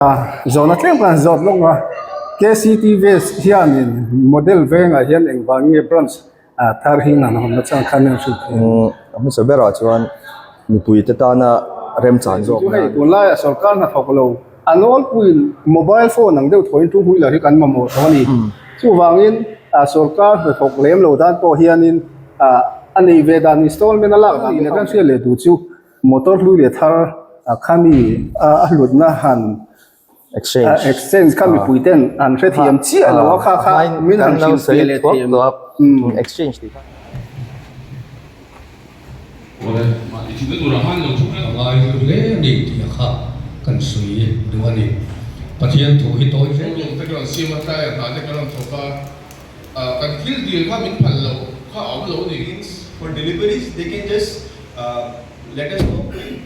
Zawhna tlem kan zawt lawk a, KCTVS hianin model vengah hian engvang nge branch thar hi an hawn nachang khan an hrilh thei ang? A hmasa berah chuan mipuite tana remchan zawk nan. Hei tunlaiah sorkar hnathawk lo a nawlpuiin mobile phone ang deuh thawiin two wheeler hi kan mamawh tawh a ni. Chuvangin sorkar hnathawk lem lo dan pawh hianin a neih ve dan installment a lak dan leh kan hriat leh tur chu Motor hlui leh thar a khami a hlutna han exchange kha mipui ten an hrethiam chiah lo a kha kha min han hrilhfiah leh thiam. Exchange tih kha. Awle, mahni thihna turah khan lo thu reng a ngai hlu hle a ni tih a kha kan sawi duh a ni. Pathian thu hi tawi hle. Room te kan rawn siam a, tlaiah hna te kan rawn thawk a, kan thil dil kha min phal loh kha a awm lo a ni. For deliveries they can just Let us know please.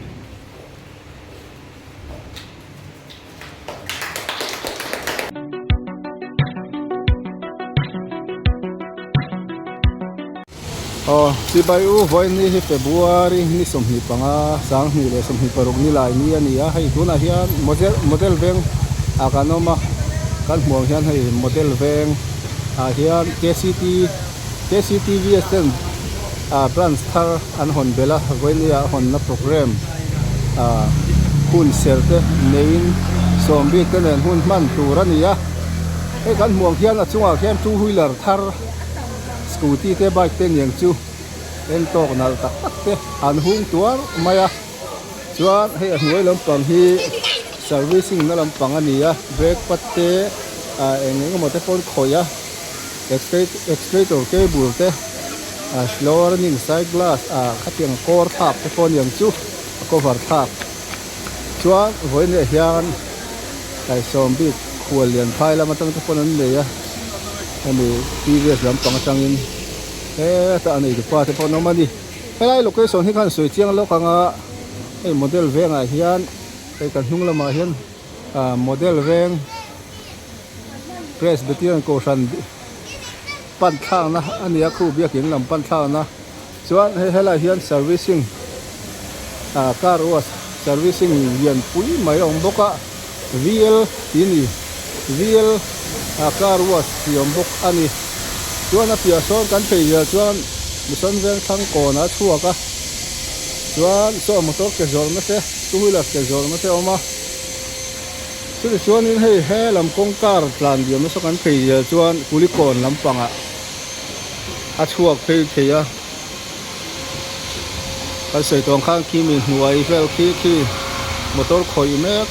Aw chibai u vawiin hi February ni 25 2026 ni lai ni a ni a hei tunah hian model model veng ah kan awm a kan hmuh ang hian hei model veng ah hian K C T K C T V S ten ah branch thar an hawn belh a vawinia a hawnna programme ah hun ser te neiin sawm bik te nen hun hman tur a ni a hei kan hmuh ang hian a chungah khian two wheeler thar scooty te bike te niang chu en tawk nalh tak tak te an hung tuar mai a chuan hei a hnuai lampang hi servicing na lampang a ni a brake pad te ah eng eng emaw te pawh an khawih a. Accelerator cable te slow running side glass ah khatiang kawr thlak te pawh aniang chu a cover thlak chuan vawiin ah hian kaisawm bik khual lian phai lam atang te pawn an nei a hemi previous lampang atangin hetah a neitu pa te pawh an awm a ni helai location hi khan sawi chiang lawk ang a hei model vengah hian hei kan hnung lamah hian ah model veng. Presbyterian Kohhran pan thlakna a ni a khu biakin lam pan thlakna chuan hei helaiah hian servicing ah car wash servicing lian pui mai a awm bawk a V L tih a ni V L ah car wash tih a awm bawk a ni chuan a piah sawn kan phei zia chuan Mission Vengthlang kawnah a chhuak a chuan saw motor ke zawrhna te two wheeler ke zawrhna te a awm a. Chutih chuanin hei he lam kawngkar tlan diam nasa kan phei zel chuan Kulikawn lampangah a chhuak phei thei a, kan sawi tawng khan khi mi hnuai vel khi khi motor khawih mek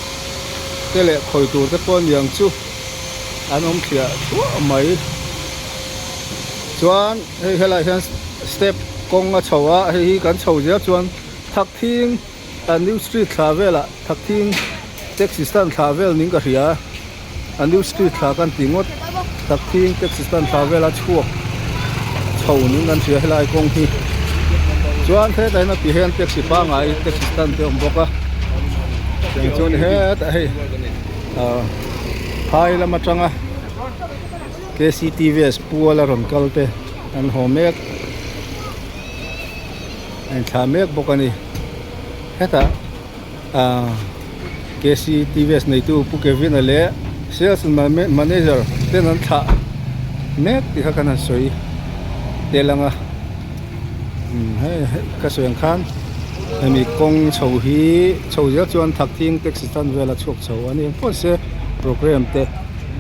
te leh khawi tur te pawh aniang chu an awm thliah thluah mai. Chuan hei helaiah hian step kawng a chho a, hei hi kan chho zel chuan thakthing. A new street thla velah Thakthing taxi stand thla vel ning ka hria a new street thla kan ti ngawt Thakthing taxi stand thla vela chhuak chho ning kan hria helai kawng hi chuan hetah hian a ti hian taxi pangai taxi stand te a awm bawk a tiang chuan hetah hei ah phai lam atanga K C T V S puala rawn kal te an haw mek. A inthlah mek bawk a ni hetah ah K C T V S neitu Pu Kevin-a leh sales manager ten an thlah mek tih kha kan han sawi tel ang a umm hei ka sawi ang khan hemi kawng chho hi chho zel chuan thakthing taxi stand vel a chhuak chho a ni engpawh se programme te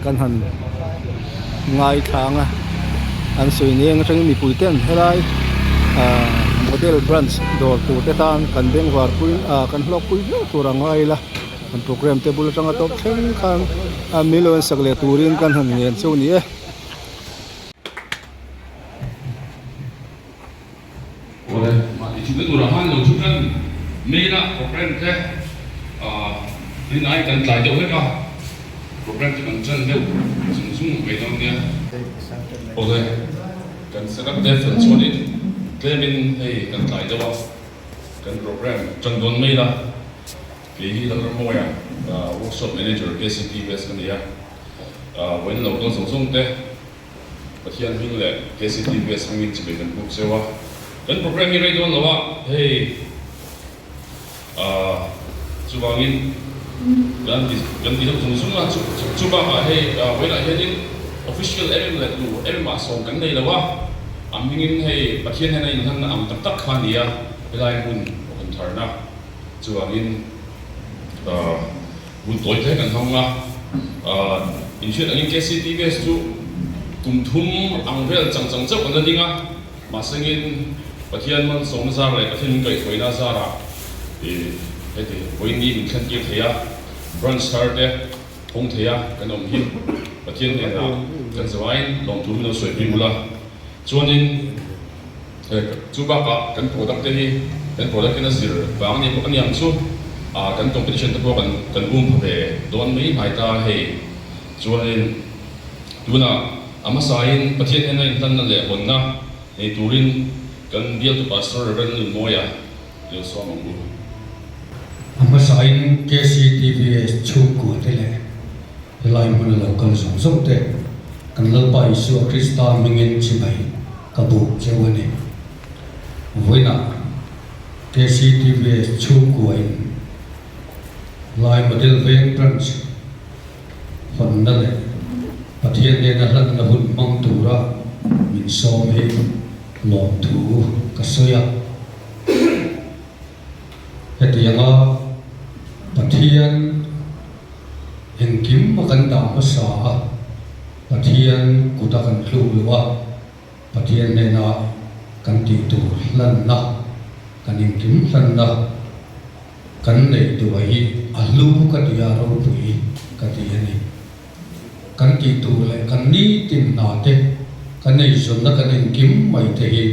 kan han ngaithla ang a an sawi ni eng atangin mipui ten helai ah model branch dawr tur te tan kan bengvar pui ah kan hlawk pui viau tur a ngai ila kan programme te bul atanga tawp thleng khan a mi lo en sak leh turin kan han ngen cheu ni e. Awle, mahni thihna turah khan lo thu tan mail a programme te rinai kan tlai deuh hlek a, programme te kan chan deuh zung zung mai dawn nia. Awle, kan set up te fel chuanin tlemin hei kan tlai deuh a, kan programme tan dawn mail a, kei hi Lalramawia workshop manager K C T West ka ni a, vawiin lo kal zawng zawng te. Pathian hming leh K C T V S hmingin chimei kan buk cheu a, kan programme hi rei dawn lo a, hei ahh chuvangin. Kan ti kan ti deuh zung zung a, chu chu bakah hei vawiinah hianin official em em leh tu em em ah sawm kan nei lo a, a hmingin hei Pathian hian a inhlanna ang tak tak kha a ni a, helai hmun awm tharna chuvangin hun tawi te kan hmang a, inhriat angin KCTVS chu kum thum ang vel chang chang chauh kan la ding a, Mahsengin Pathian malsawmna zar leh Pathian min kaihhruaina zarah i heti vawiin min thlen tir thei a, branch thar te hawng thei a kan awm hi Pathian hnenah kan zavaiin lawmthu min lo sawi pui bul a. Chuanin chu bakah kan product te hi kan product in a zir vang a ni bawk aniang chu kan competition te pawh kan kan um pha ve dawn mai hnai ta hei. Chuanin tunah A hmasain Pathian hnena inhlanna leh hawnna nei turin kan bialtu Pastor Rev. Nunmawia i lo sawm ang u. A hmasain KCTVS chhungkua te leh helai hmuna lo kal zawng zawng te kan Lalpa Isua Krista hmingin chibai ka buk cheu a ni. Vawiinah KCTVS chhungkua in Lai Model Veng Branch Hawnna leh Pathian nena hlanna hun hmang tura min sawm hi lawmthu ka sawi a. Hetianga Pathian engkim a kan dah hmasa a, Pathian kut a kan tluk loh a, Pathian hnena kan tih tur hlanna, kan engkim hlanna, Kan neih duh hi a hlu ka ti a, ropui ka ti a ni. Kan tih tur leh kan nitin hna te, kan eizawnna kan engkim mai te hi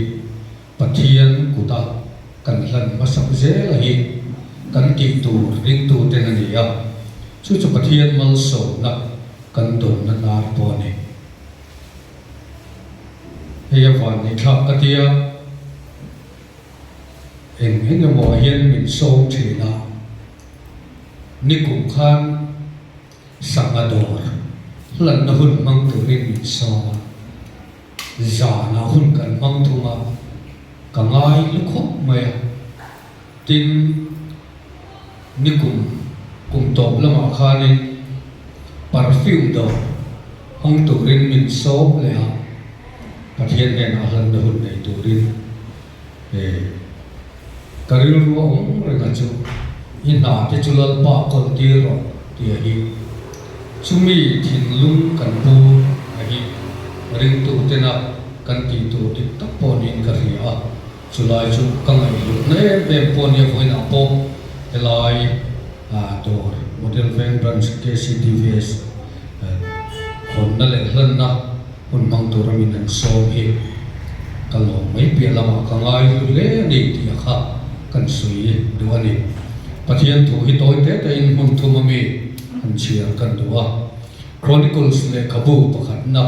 Pathian kuta kan hlan hmasak zel a hi kan tih tur ringtu ten a ni a, chu chu Pathian malsawmna kan dawnna hnar pawh a ni. Hei a vanneihthlak ka ti a. Eng eng emaw hian min sawm thin a, nikum khan sangha dawr hlanna hun hmang turin min sawm a, zanah hun kan hmang thung a, ka ngai lu khawp mai a. Tin, nikum kum tawp lamah khanin perfume dawr hawng turin min sawm leh a, Pathian hnenah hlanna hun nei turin. He ka rilru a awm reng a chu, i hna te chu Lalpa kawl tir rawh tia hi chumi thinlung kan pu a hi ringtu tena kan tih tur dik tak pawh niin ka hria a, chulai chu ka ngaihhlutna em em pawh nia vawiinah pawh helai dawr Model Veng Branch KCTVS hawnna leh hlanna Hun hmang tura min an sawm hi ka lawm mai piah lamah ka ngai hlu hle a ni tih a kha kan sawi duh a ni. Pathian thu hi tawi te tein hmun thum ami han chhiar kan duh a. Chronicles lehkhabu pakhatna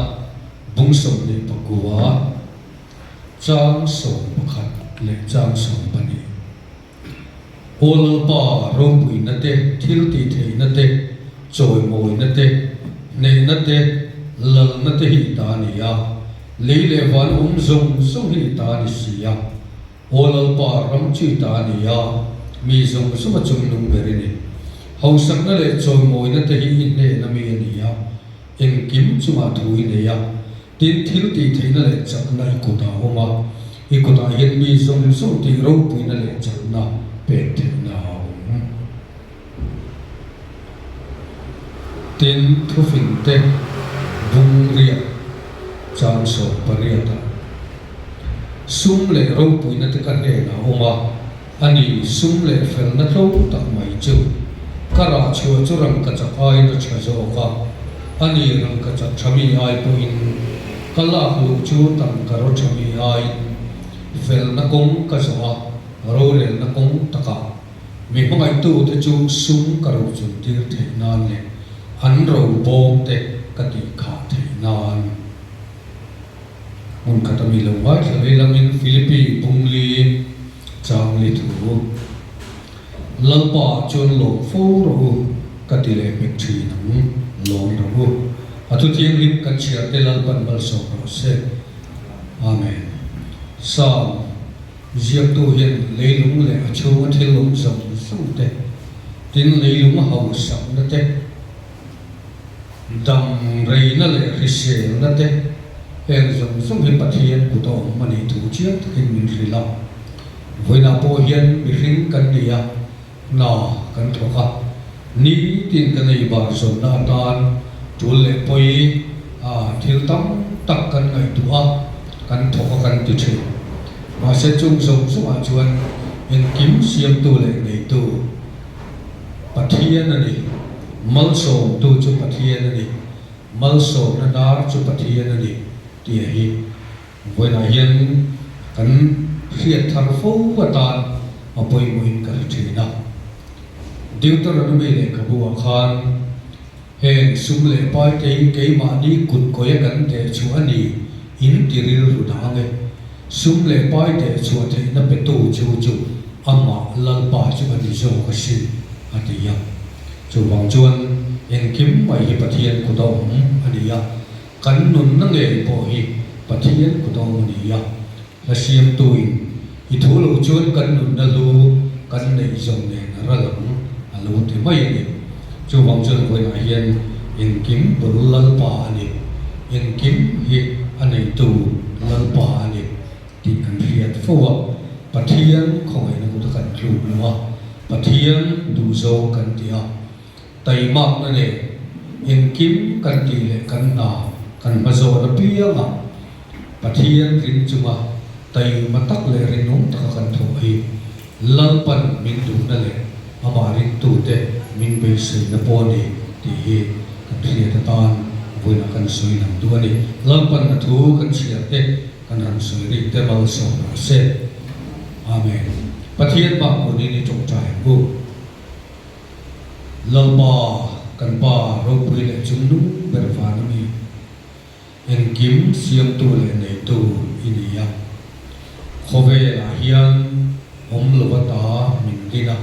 bung 29 chang 11 leh chang 12. Aw Lalpa, ropuina te, thil tihtheihna te, chawimawina te, hnehna te, lalna te hi i ta a ni a, lei leh van awm zawng zawng hi i ta a ni si a. Aw Lalpa, ram chu i ta a ni a, mi zawng zawng a chungnung ber i ni. Hausakna leh chawimawina te hi i hnehna mi a ni a, engkim chungah thu i nei a. Tin, thil tihtheihna leh chakna i kutah a awm a, i kutah hian mi zawng zawng tih ropuina leh chakna pek theihna a awm. Tin, thufingte bung riat chang 18 ah sum leh ropuina te ka hnenah a awm a, a ni, sum leh felna tlo tak mai chu ka rah chhuah chu rangkachak aiin a tha zawk a, a ni, rangkachak tha mi ai pawhin ka lak luh chu tangka ro tha mi aiin felna kawng ka zawh a, rorelna kawng takah mi hmangaihtute chu sum ka rochun tir theih nan leh an ro bawm te ka tih khah theih nan. Hmun khat a mi lo ngaithla leh langin Philippi bungli changli thu Lalpa chuan lawm fo rawh u ka ti leh hmek thin ang, lawm rawh u. A thu thianghlim kan chhiar te Lalpan malsawm rawh se. Amen. Psalm ziaktu hian leilung leh a chhunga thil awm zawng zawng te. Tin, leilung hausakna te, dam reina leh hriselna te, heng zawng zawng hi Pathian kut a awm a nih thu chiang takin min hrilh a. Vawiinah pawh hian mihring kan ni a, hna kan thawk a, nitin kan ei bar zawnna atan tul leh pawi a thil tam tak kan ngaihtuah a, kan thawk a kan ti thin. Mahse chung zawng zawngah chuan engkim siamtu leh neitu Pathian a ni, malsawmtu chu Pathian a ni, malsawmna dar chu Pathian a ni tih a hi vawiinah hian kan hriat thar fo atan a pawimawhin ka hre thin a. Deuteronomy lehkhabu ah khan Heng sum leh pai te hi keimahni kut kawia kan teh chhuah a ni in ti rilru dah ang e. Sum leh pai teh chhuah theihna petu chu chu amah Lalpa chu a ni zawk asin, a ti a. Chuvang chuan engkim mai hi Pathian kut a awm a ni a, kan nunna ngei pawh hi Pathian kut a awm a ni a. Hla siamtuin i thu lo chuan kan nunna hlu kan neih zawng nen a ral ang a lo ti mai a ni. Chuvang chuan vawiinah hian engkim bul Lalpa a ni, engkim hi a neitu Lalpa a ni tih kan hriat fo a, Pathian khawngaihna kuta kan tluk lo a, Pathian duhzawng kan ti a, taimakna nen engkim kan tih leh kan hna kan hmazawn apiangah Pathian ring chunga taima tak leh rinawm taka kan thawh hi Lalpan min duhna leh amah ringtute min beiseina pawh a ni tih hi kan hriat atan vawiinah kan sawi lang duh a ni. Lalpan a thu kan chhiar te kan han sawi rik te malsawm rawh se. Amen. Pathian bak kunin i tawngtai ang u. Lalpa kan Pa ropui leh chungnung ber van a mi. Engkim siamtu leh neitu i ni a, khawvelah hian awm lo ata min din a.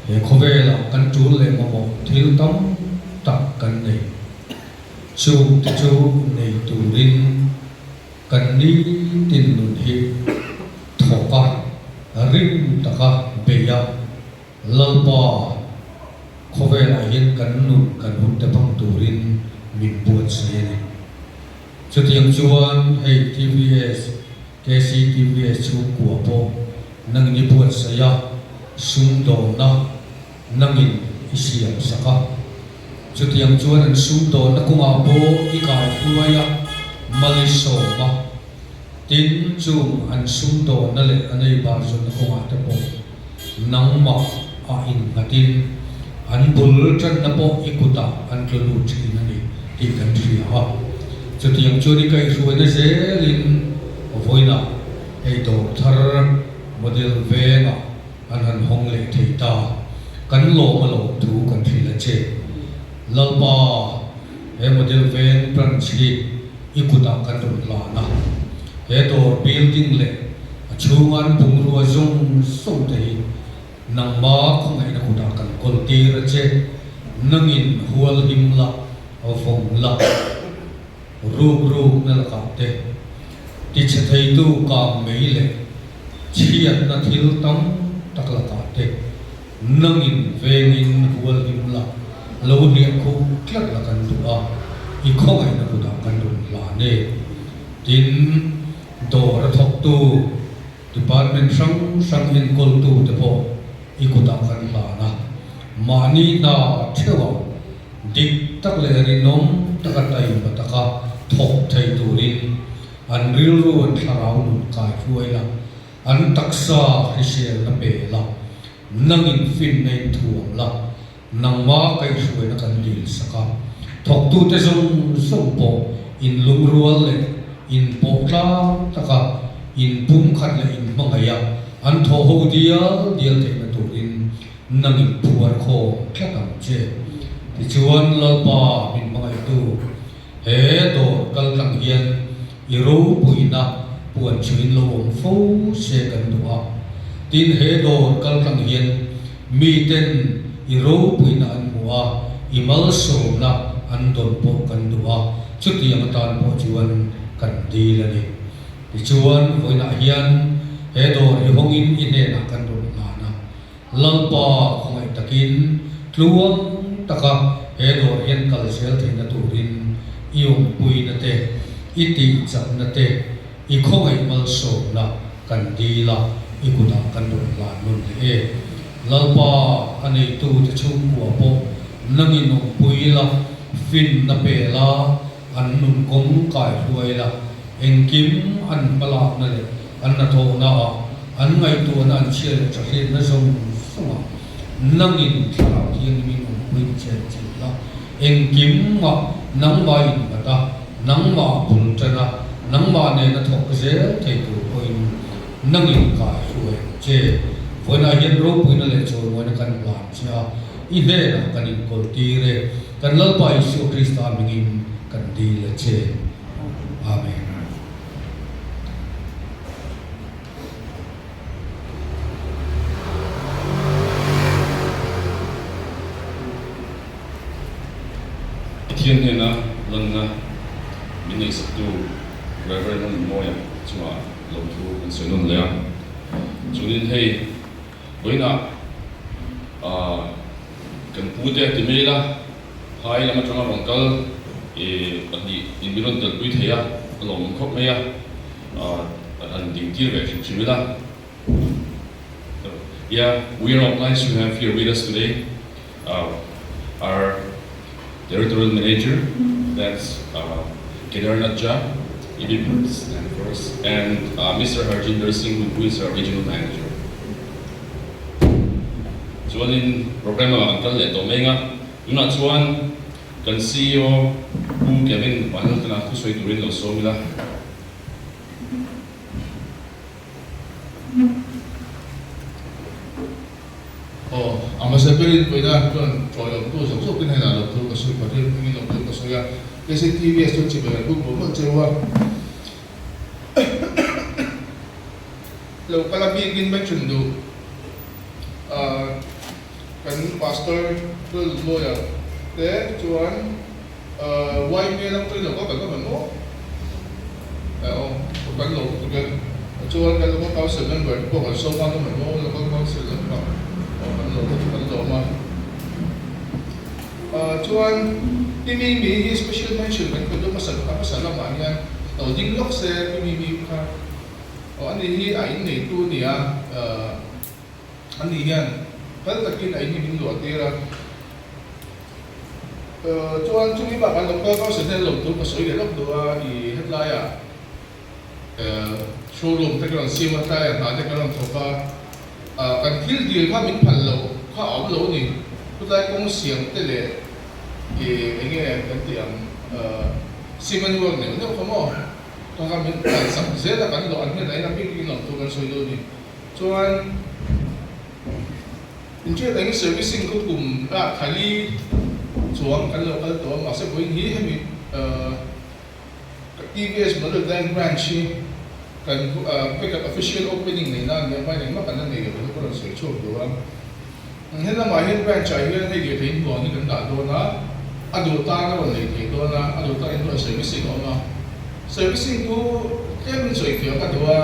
He khawvelah kan tul leh mamawh thil tam tak kan nei. Chungte chu nei turin kan nitin nun hi thawk a, rim taka bei a. Lalpa, khawvelah hian kan nun kan hun te hmang turin min buatsaih a ni. Chutiang chuan hei TVS, KCTVS chhungkua pawh nangin i buatsaih a, sumdawnna nangin i siam sak a. Chutiang chuan an sumdawnna kawngah pawh i kaihruai a, mal i sawm a. Tin, chung an sumdawnna leh an ei bar zawnna kawngah te pawh nangmah a innghatin an bul tanna pawh i kutah an tlu lut thin a ni tih kan hria a. Chutiang chuan i kaihhruaina zelin vawiinah hei dawr thar model vengah an han hawng leh thei ta. Kan lawm a lawm thu kan hrilh a che. Lalpa, he model veng branch hi i kutah kan rawn hlan a, he dawr building leh a chhunga an bungrua zawng zawng te hi nangma khawngaihna kutah kan kawl tir a che, nangin hual him la, vawng la, ruk ruk na lakah te tichhe theitu kang mei leh chhiatna thil tam tak lakah te Nangin vengin hual him la, lo hliah khuh tlat la kan duh a, i khawngaihna kutah kan rawn hlan e. Tin, dawr a thawktu, department hrang hrang enkawltu te pawh i kutah kan hlan a, mahni hna theuhah dik tak leh rinawm taka taima taka thawk thei turin an rilru an thlarau nun kai hruai la, An taksa hriselna pe la, nangin finna in thuam la, nangma kaihhruaina kan dil sak a. Thawktute zawng zawng pawh in lungrual leh in pawh tlang taka in pumkhat leh in hmangaih a, an thawh ho dial dial theihna turin nangin phuar khawm tlat ang che. Tichuan Lalpa min hmangaihtu. He dawr kal tlang hian i ropuina puan chhuin lo awm fo se kan duh a. Tin, he dawr kal tlang hian miten i ropuina an hmuh a, i malsawmna an dawn pawh kan duh a, chutiang atan pawh chuan kan dil a ni. Tichuan, vawiinah hian he dawr i hawngin i hnenah kan rawn hlan a. Lalpa khawngaih takin tluang taka he dawr hian kal zel theihna turin i awmpuina te, i tihchakna te, i khawngaih malsawmna kan dil a, i kutah kan rawn hlan nawn leh e. Lalpa a neitute chhungkua pawh nangin awmpui la, finna pe la, an nun kawng kai hruai la, engkim an hmalakna leh an hnathawhna ah an ngaihtuahna an chhia leh tha hriatna zawng zawng ah nangin thlarau thianghlimin awmpui chen chilh la, engkim ah nangmah innghat a, nangmah bul tan a, nangmah nena thawk zel thei tur pawhin nangin kai hruai ang che. Vawiinah hian ropuina leh chawimawina kan hlan che a, i hnenah kan inkawl tir e. Kan Lalpa Isua Krista hmingin kan dil a che. Amen. Pathian hnena lanna min neihsaktu Rev. Mawia chungah lawmthu kan sawi nawn leh a. Chuanin hei vawiinah aah Kan pu te ti mai ila, phai lam atanga rawn kal pahnih in min rawn telpui thei a, a lawmawm khawp mai a, han ding tir ve hrim hrim ila. Yeah, we are obliged to have here with us today our Territorial Manager, that's Kedarnath Jha, if you could stand for us, and Mister Harjinder Singh who is our Regional Manager. Chuanin programme lamah kan kal leh tawh mai anga, tunah chuan kan ceo Pu Kevin Vanlaltana thusawi turin lo sawm ila. Aw, a hmasa berin vawiina chuan chawi awmtu zawk zawkin hnenah lo thu ka sawi, Pathian hmingin lo thu ka sawi a, KCTVS chuan chibai an buk mawlh mawlh cheu a. Lo kal a bikin mention duh kan Pastor Lalmawia te chuan YMA lam pawhin lo kal kan awm em aw? Aw kan lo tuk e. Chuan kan local council member te pawh kan sawm a an awm em aw? Local council lampang aw kan lo tuk kan lawm a. Chuan Pi Mimi hi special mention kan pe duh hmasa hmasa lamah hian lo ding lawk se Pi Mimi kha. Aw ani hi a inneitu a ni a, ani hian fel takin a in hi min luah tir a. Chuan chumi bakah local council hian lawm tur ka sawi leh lawk duh a, i hetlaiah showroom te ka rawn siam a, tlaiah hna te ka rawn thawk a, kan thil dil kha min phal loh kha a awm lo a ni. Chutlai kawng siam te leh i enge kan tih ang cement work neuh neuh kha maw? Kha min kalsak zel a kan lawh an hnenah hian a bik in lawmtu kan sawi dawn a ni. Chuan inhriat angin servicing khu kum ah thali chuang kan lo kal tawh a mahse vawiin hi hemi TVS Model Bank Branch hi kan pek official opening nei na a ni a, hmain engmah kan la nei lo hi ka rawn sawi chhuak duh a. He lamah hian branch ah hian hei lirthei inhnuang hi kan dah dawn a, a duh tan a rawn lei thei dawn a, a duh tan inhnuai servicing a awm a. Servicing chu tlem in sawi fiah ka duh a,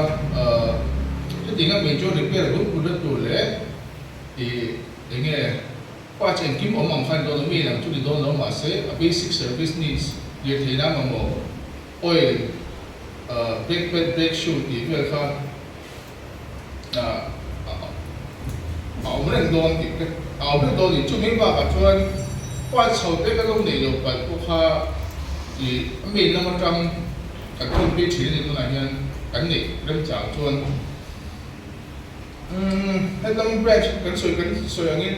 hetiang a major repair bul bul na tur leh ih eng nge parts engkim awm ang khan dawn a mi ang chu ni dawn lo mahse a basic service needs lirthei na mamawh oil brake pad brake shoe tih vel kha a awm reng dawn tih te a awm reng dawn a ni. Chumi bakah chuan pa chho te kan lo neih loh palh pawh kha ih a main lam atang kan thun phei thin a ni tunah hian kan neih remchang chuan umm hetlama branch kan sawi kan sawi angin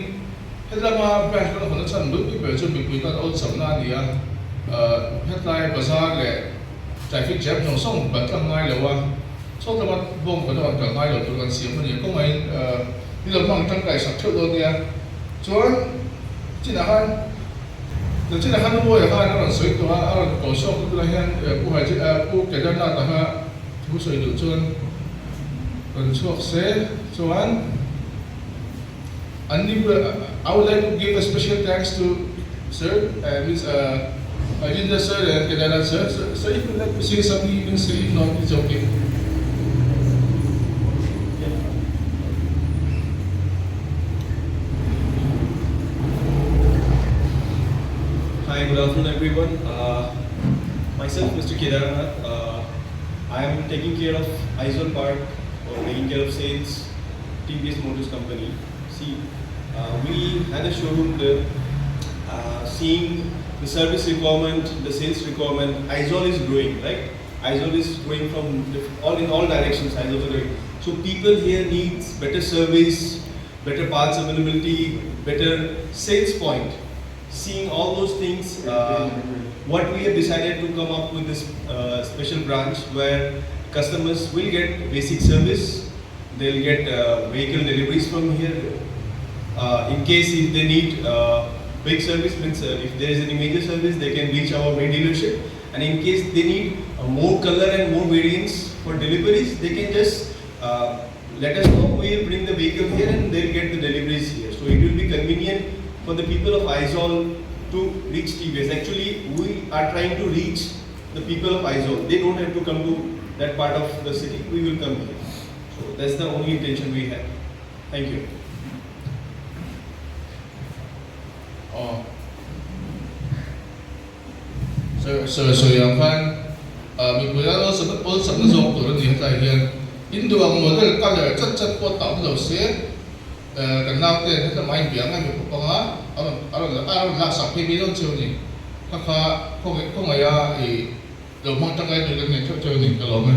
hetlama branch kan hawn nachhan bul ber chu mipui tan awlsamna a ni a hetlai bazar leh traffic jam zawng zawng palh tlang ngai lo a. Chaw tlama bawng kan rawn kal ngai lo tur kan siam a ni. Kawngaiin ni lo hmang tangkai sak theuh dawn nia. Chuan chinah khan chinah khan Nuaia khan a rawn sawi tawh a, a rawn kawl sawk tunah hian Pu Haji Pu Kedarnath-a kha thu sawi duh chuan rawn chhuak se. Chuan an ni I would like to give a special thanks to Sir means Hajindra Sir and Kedarnath Sir. Sir if you like to say something you can say if not it's okay. Hi, good afternoon everyone. Uh, myself, Mr. Kedarnath. Uh, I am taking care of Aizawl Park or taking care of sales, TVS Motors Company. See, uh, we had a showroom there. Uh, seeing the service requirement, the sales requirement, Aizawl is growing, right? Aizawl is growing from all in all directions. Aizawl is growing. So people here needs better service, better parts availability, better sales point seeing all those things, uh, what we have decided to come up with this uh, special branch where customers will get basic service, they'll get uh, vehicle deliveries from here. Uh, in case if they need uh, big service, means uh, if there is any major service, they can reach our main dealership. And in case they need more color and more variants for deliveries, they can just let us know. We will bring the vehicle here and they'll get the deliveries here. So it will be convenient for the people of Aizawl to reach TVS. Actually, we are trying to reach the people of Aizawl. They don't have to come to that part of the city. We will come here. So that's the only intention we have. Thank you. Aw. Sawi sawi sawi ang khan ah mipui a awlsam awlsamna zawk tur a ni hetlai hian in duh ang model colour chat chat pawh ta awm lo se eh kan nau te hetla mai inbiak ngai mipa panga a rawn a rawn a rawn laksak phei mai dawn cheu a ni kha kha khawngaih khawngaih a ih lo hmang tangkai tur kan nei theuh theuh a ni ka lawm e.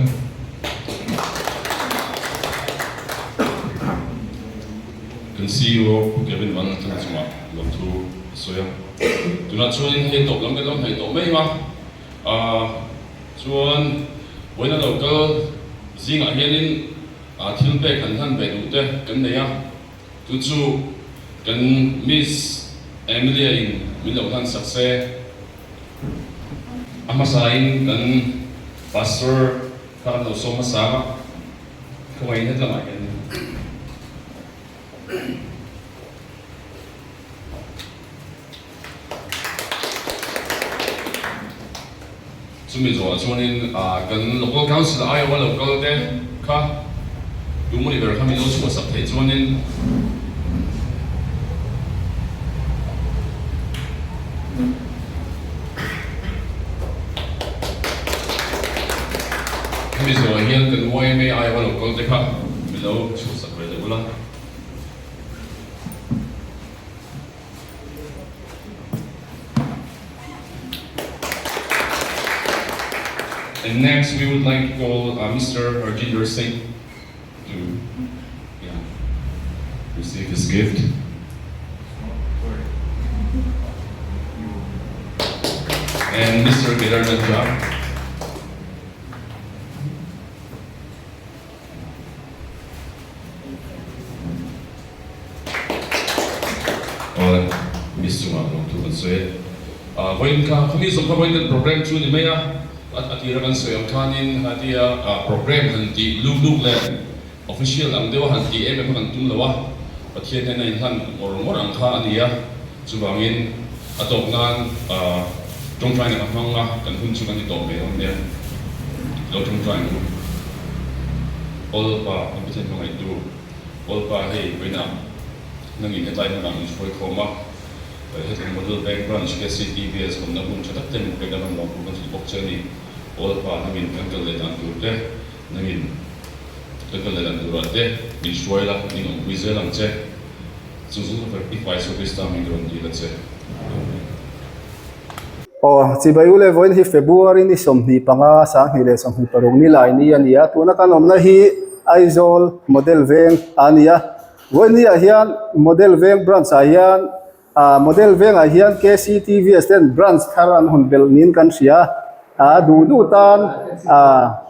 Kan CEO Pu Kevin Van Atanga chungah lawmthu a sawi a. Tunah chuanin hei tawp lam kan lo hnaih tawh mai a, aah chuan vawiina lo kal zingah hianin ah thil pek han hlan ve duh te kan nei a, chu chu kan Miss Emilia in min lo hlan sak se. A hmasain kan Pastor kha kan lo sawm hmasa a, khawngaih hetlamah hian. Chumi zawhah chuanin kan Local Council aiawha lo kal te kha tumawni ber kha min lo chhuahsak theih chuanin Hemi zawhah hian kan yma aiawha lo kal te kha min lo chhuahsak ve leh ula. And next we would like to call uh, Mr. Harjinder Singh to yeah, receive his gift. And Mr. Kedarnath Jha. Aw miss chungah lawmthu kan sawi e. Ah vawiin kha khami zawng kha vawiin kan program chu ni mai a, a tira kan sawi ang khanin hatia program han tih luk luk leh official ang deuha han tih em em kha kan tum lo a, Pathian hian a inhlan ngawr ngawr ang kha a ni a, chuvangin a tawp nan tawngtaina ka hmang a, kan hun chu kan ti tawp mai dawn nia, lo tawngtai ang u. Awlpa kan Pathian hmangaihtu Awlpa hei vawiinah nangin hetlai hmunah min hruai khawm a, hetiang Model Bank Branch KCTVS hawnna hun tha tak te min pek a rawn lawmtu kan hrilh bawk che a ni. Awlpa nangin kan kal leh dan tur te, nangin kan kal leh dan turah te min hruai la, min awmpui zel ang che. Chu chu i fai Isua Krista min rawn dil a che. Amen. Aw, chibai u le vawiin hi February ni 25, 2026 ni lai ni a ni a, tuna kan awmna hi Aizawl Model Veng a ni a, vawiin ni ah hian Model Veng branch ah hian ah Model Veng ah hian KCTVS ten branch thar an hawn belh niin kan hria a, a duh duh tan ah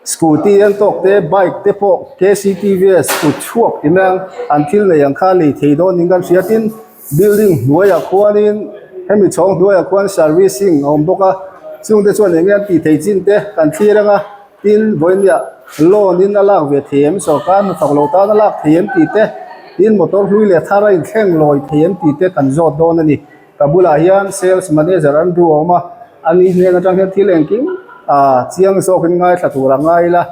scooty an tawk te bike te pawh KCTVS kut chhuak ti mai ang an thil nei ang kha lei thei dawn niin kan hria tin. Building hnuaiah khuanin hemi chhawng hnuaiah khuan servicing a awm bawk a chungte chuan eng nge an tih theih chin te kan thlir ang a tin vawinia loan in a lak ve thei em sawrkar hnathawk lo tan a lak thei em tih te tin motor hlui leh thar a inthleng lawi thei em tih te kan zawt dawn a ni ka bulah hian sales manager Andrew a awm a ani hnen atang hian thil engkim ah chiang zawkin ngaithla tur a ngai ila.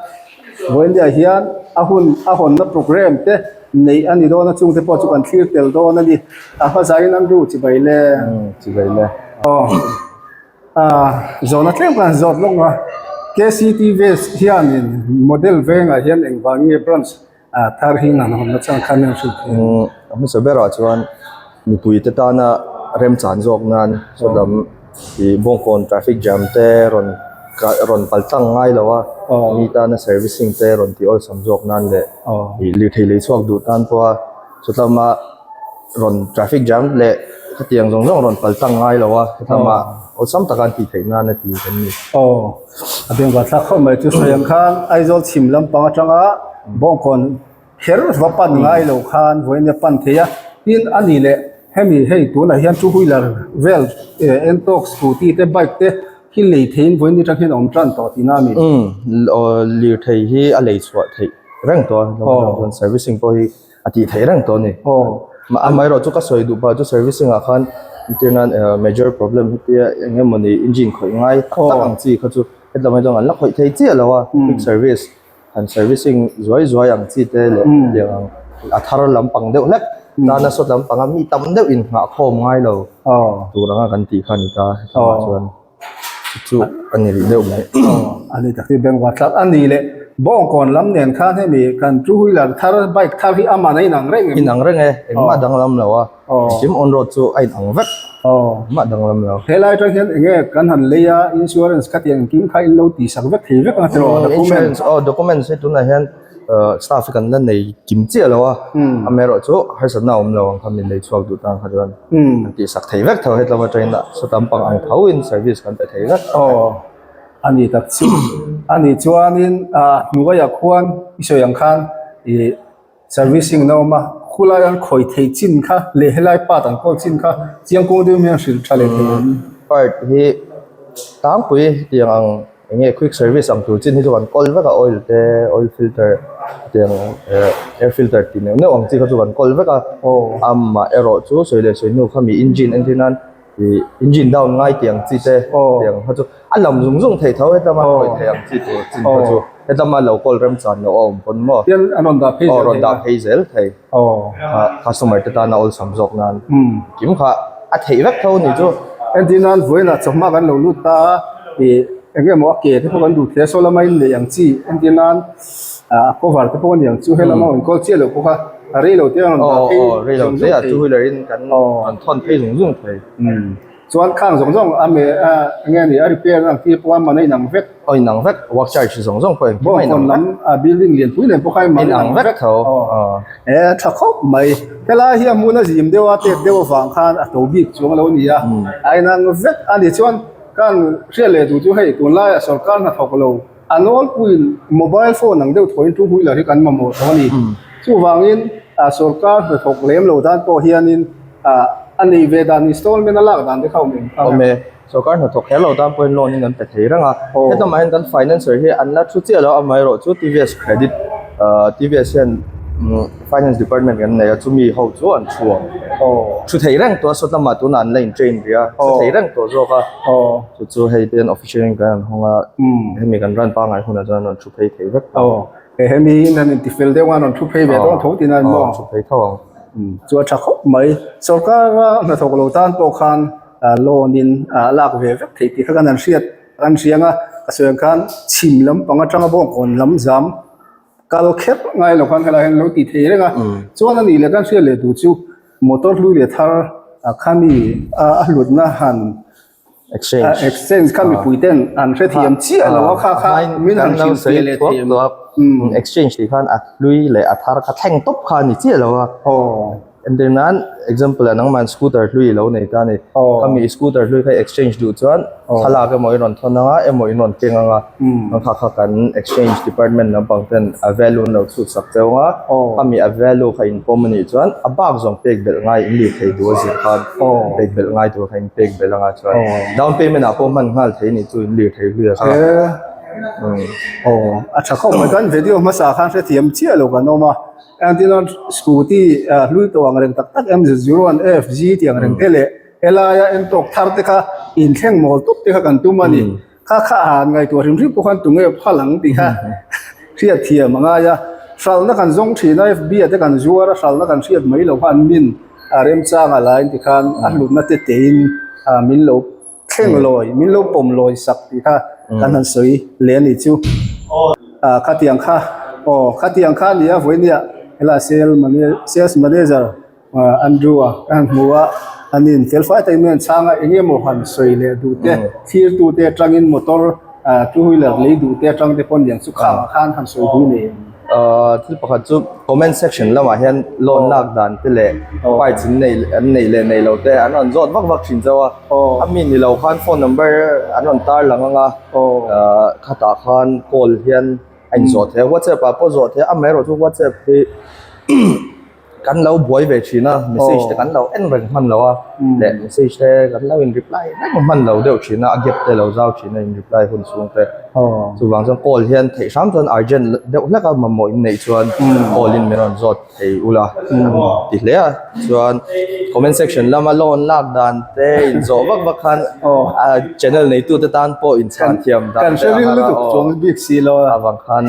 Vawiinah hian a hun a hawnna program te neih a ni dawn a chungte pawh chu kan thlir tel dawn a ni. A hmazain an ru chibai le. Chibai le. Aw zawhna tlem khan zawt lawk a KCTVS hianin model vengah hian engvang nge branch thar hi an hawn nachang khan an hrilh thei a. A hmasa berah chuan mipuite tana remchan zawk nan sawlam ih Bawngkawn traffic jam te rawn rawn pal tlang ngai lo a mi tana servicing te rawn tih awlsam zawk nan leh ih lirthei lei chhuak duh tan pawha sawtlama rawn traffic jam leh khatiang zawng zawng rawn pal tlang ngai lo a hetlama awlsam taka an tih theih nan a ti kan ni. Aw a bengvar thlak khawp mai chu sawi ang khan Aizawl chhim lampang atanga Bawngkawn kher va pan ngai lo khan vawiin a pan thei a tin a ni leh hemi hei tunah hian two wheeler vel eh Ntorq scooty te bike te hi lei theiin vawiin atang hian a awm tan tawh tihna a ni. Umm lirthei hi a lei chhuah theih reng tawh a servicing pawh hi a tih theih reng tawh a ni. Amaherawh chu ka sawi duh pah chu servicing ah khan entir nan major problem hetia eng emawni engine khawih ngai tak tak ang chi kha chu hetlai mai chuan an la khawih thei chiah lo a quick service han servicing zuai zuai ang chi te leh hetiang ang a thar lampang deuh hlek tana sawt lampanga mi tam deuh in nghah khawm ngai lo tur anga kan tih kha a ni ta hetlai ah chuan. Chu a ni rih deuh mai. A ni tak hi bengvar thlak a ni leh Bawngkawn lam nen khan hemi kan two wheeler thar bike thar hi aman a inang reng em? Inang reng e, engmah danglam lo a, engkim on road chu a inang vek, engmah danglam lo. Helai atang hian enge kan han lei a insurance khatiang engkim kha in lo tihsak vek thei vek ang tiraw document? Insurance aw documents hi tunah hian staff hi kan la nei kim chiah lo a, amaherawhchu harsatna a awm lo ang kha min lei chhuak duh tan kha chuan. An tih sak thei vek tho hetlai atangin saw tam pang ang tho in service kan pe thei vek. Aw a ni tak chu a ni chuanin ah hnuaiah khuan i sawi ang khan ih servicing na awm a khulai an khawi thei chin kha leh helai part an kawl chin kha chiang kawng deuh hian hrilh tha leh thei ang. Part hi tlangpui tiang ang. Eng nge quick service ang tur chin hi chu kan kawl vek a oil te oil filter tiang eh air filter tih neuh neuh ang chi kha chu kan kawl vek a amah erawh chu sawi leh sawi hnu kha mi engine entir nan ih engine down ngai tih ang chi te tiang kha chu a lam zung zung thei tho hetlama khawih thei ang chi tur chin kha chu hetlama lo kawl remchan loh a awm pawn maw aw rawn dah phei zel thei. Customer te tana awlsam zawk nan kim kha a theih vek tho a ni chu. Entir nan vawiinah chawhma kan lo lut ta a ih eng emaw a ke te pawh kan duh thei a saw lama in neih ang chi entir nan ah a cover te pawh a ni ang chu helama rawn kawl chiah loh pawh kha a rei lo te a rawn dah phei zung zung thei. Two wheeler in kan rawn thawn phei zung zung thei. Chuan khang zawng zawng a me a eng nge ni a repair ang chi pawh a man a inang vek. Aw inang vek work charge zawng zawng pawh engkim a inang vek. Bawngkawn lam a building lianpui nen pawh kha a inang vek tho. E tha khawp mai helai hi a hmun a zim deuh a tet deuh avang khan a to bik chuang lo a ni a a inang vek a ni chuan kan hriat leh duh chu hei tunlaiah sorkar hnathawk lo a nawlpuiin mobile phone ang deuh thawiin two wheeler hi kan mamawh tawh a ni. Chuvangin ah sorkar hnathawk lem lo dan pawh hianin ah a nei ve dan installment a lak dan te kha awm em? Awm e. Sorkar hnathawk kher lo tan pawhin loan in an pe thei reng a. Hetlama hian kan financer hi an la thu chiah lo amaherawh chu TVS credit ah TVS hian finance department kan nei a chumi ho chu an thu ang. Thu thei reng tawh a sawtlamah tunah an la in train rih a thu thei reng tawh zawk a. Chu chu hei te hian official in kan han hawng a hemi kan run pangngai hunah chuan an rawn thu phei thei vek tawh. Aw he hemi in an inti fel deuh a an rawn thu phei ve dawn tho tih nan maw? Thu phei tho ang. Chu a tha khawp mai. Sorkara hnathawk lo tan pawh khan loan in a lak ve vek theih tih kha kan han hriat kan hria ang a ka sawi ang khan chhim lampang atanga bawngkawn lam zam kal kher ngai lo khan helai hian lo ti thei reng a chuan a nih leh kan hriat leh tur chu motor hlui leh thar khami a hlutna han Exchange. Exchange kha mipui ten an hrethiam chiah lo a kha kha min han hrilh fiah leh thiam. Exchange tih khan a hlui leh a thar kha thleng tawp kha a ni chiah lo a. Entir nan example ah nangman scooter hlui i lo nei ta a ni. Khami scooter hlui kha i exchange duh chuan thlalak emaw i rawn thawn anga emaw i rawn keng anga kha kha kan exchange department lampang ten a value an lo chhut sak cheu anga khami a value kha in pawm a nih chuan a bak zawng pek belh ngai in lir thei duh a zir khan pek belh ngai tur kha in pek belh anga chuan down payment ah pawh hman nghal thei a nih chu in lir thei hlui a kha. Aw a tha khawp mai kan video hmasa khan hrethiam chiah lo kan awm a. Engtin a scooty hlui tawh ang reng tak tak em 01 FG tih ang reng te leh helaia entawk thar te kha inthleng mawl tawp te kha kan tum a ni. Kha kha a han ngaihtuah hrim hrim pawh khan tunge phal ang tih kha hriat thiam a ngai a. Hralhna kan zawng thin a FB ah te kan zuar a hralhna kan hriat mai loh khan min a remchang a lain tikhan a hlutna te tein min lo. thleng lawi min lo pawm lawi sak tih kha kan han sawi leh a nih chu. Ah khatiang kha aw khatiang kha a ni a vawinia helai sale sales manager Andrew a ka han hmu a an in fel fai takin min han chhang a eng emaw han sawi leh duh te thlir tu te atangin motor ah two wheeler lei duh te atang te pawh niang chu khangah khan han sawi duh nei ang. Ahh thil pakhat chu comment section lamah hian loan lak dan te leh parts in nei an neih leh neih loh te an rawn zawt vak vak thin chauh a a mi ni lo khan phone number an rawn tar lang ang a ahh khatah khan call hian a inzawh theih a whatsapp ah pawh zawh theih a amaherawhchu chu whatsapp hi Kan lo buai ve thin a, message te kan lo en reng hman lo a, leh message te kan lo in reply reng hman lo deuh thin a, a gap te lo zau thin a in reply hun chhung te. Chuvang chuan call hian theih hram chuan urgent deuh hlek a mamawh in neih chuan call in min rawn zawt thei ula ti hle a, chuan comment section lama loan lak dan te in zawh vak vak khan a channel neitu te tan pawh in chhan thiam dan te a har a, avang khan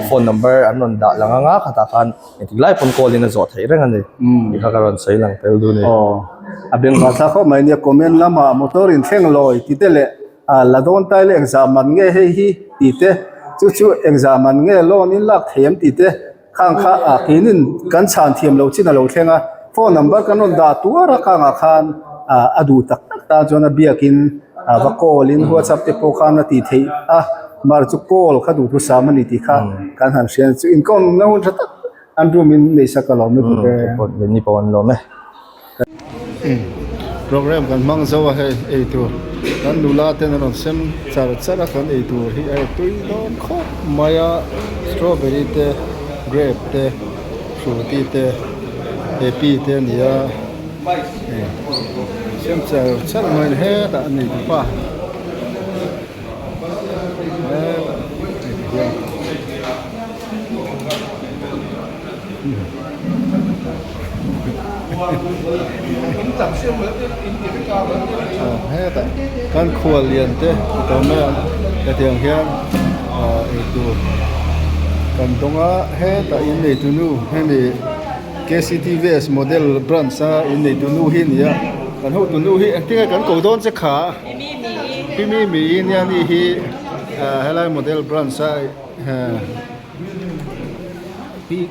phone number an rawn dah lang anga khatah khan. Engtik lai pawn call in a zawh theih reng a ni. Tih kha ka rawn sawi lang tel dun e. Aw, a bengvar thlak khawp mai nia comment lamah motor in thleng lawi ti te leh a la dawn tai leh engzah man nge hei hi ti te chu chu engzah man nge loan in lak thei em ti te khang kha a keinin kan chhan thiam loh chin a lo thleng a phone number kan rawn dah tuar a khangah khan a a duh tak tak tan chuan a biakin a va call in whatsapp te pawh khan a tih theih a. Mar chu call kha duh thusam a ni tih kha kan han hria chu inkawm na hun tha tak an room in nei sak a lawm lutuk e. Ni pawh an lawm e. Program kan hmang zo a hei ei tur kan nula ten an rawn sem char char a kan ei tur hi a tui dawn khawp mai a strawberry te grape te fruity te happy te a ni a sem char char mai a ni hetah a nei bawk a. Hetah kan khual lian te ti tawh mai ang hetiang hian ah eitur kan dawng a hetah inneitu nu hemi K_C_T_V_S model branch a inneitu nu hi a ni a kan hotu nu hi engtin nge kan ko dawn che kha. Pi mi mi nia ni hi helai model branch a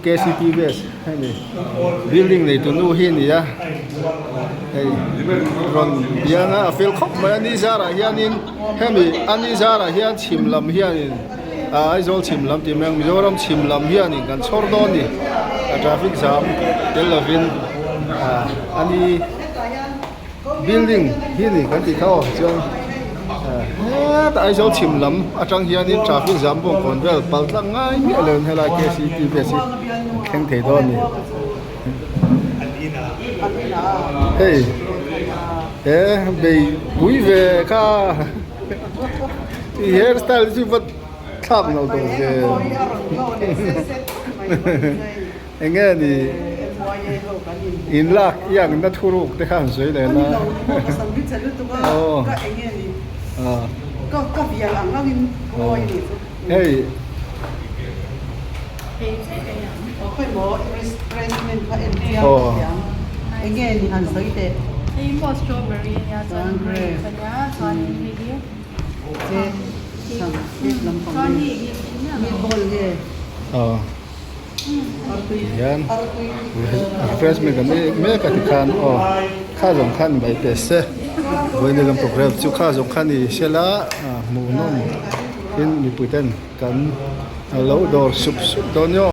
KCTVS hemi building nei tu nu hi a ni a hei rawn biang a a fel khawp mai a ni zarah hianin hemi a ni zarah hian chhim lam hianin Aizawl chhim lam tih mai ang Mizoram chhim lam hianin kan chhawr dawn a ni a traffic jam tel lovin a ni. Building hi ni kan tih kha aw chuan hetah Aizawl chhim lam atang hianin traffic jam bawngkawn vel pal tlang ngai miah lo in helai KCTVS hi an thleng thei dawn a ni. Hei he bei pui ve kha i hair style chu va thlak lo tawh ve. Eng nge ni in lak iang na thuruk te kha han sawi leh la. Aw. Hei. Aw. Aw. Tihian refreshment kan ei mek a tikhan aw kha zawng khan mai teh se vawiin kan programme chu kha zawng kha ni sela hmuhnawm tin mipui ten kan lo dawr sup sup dawn nia.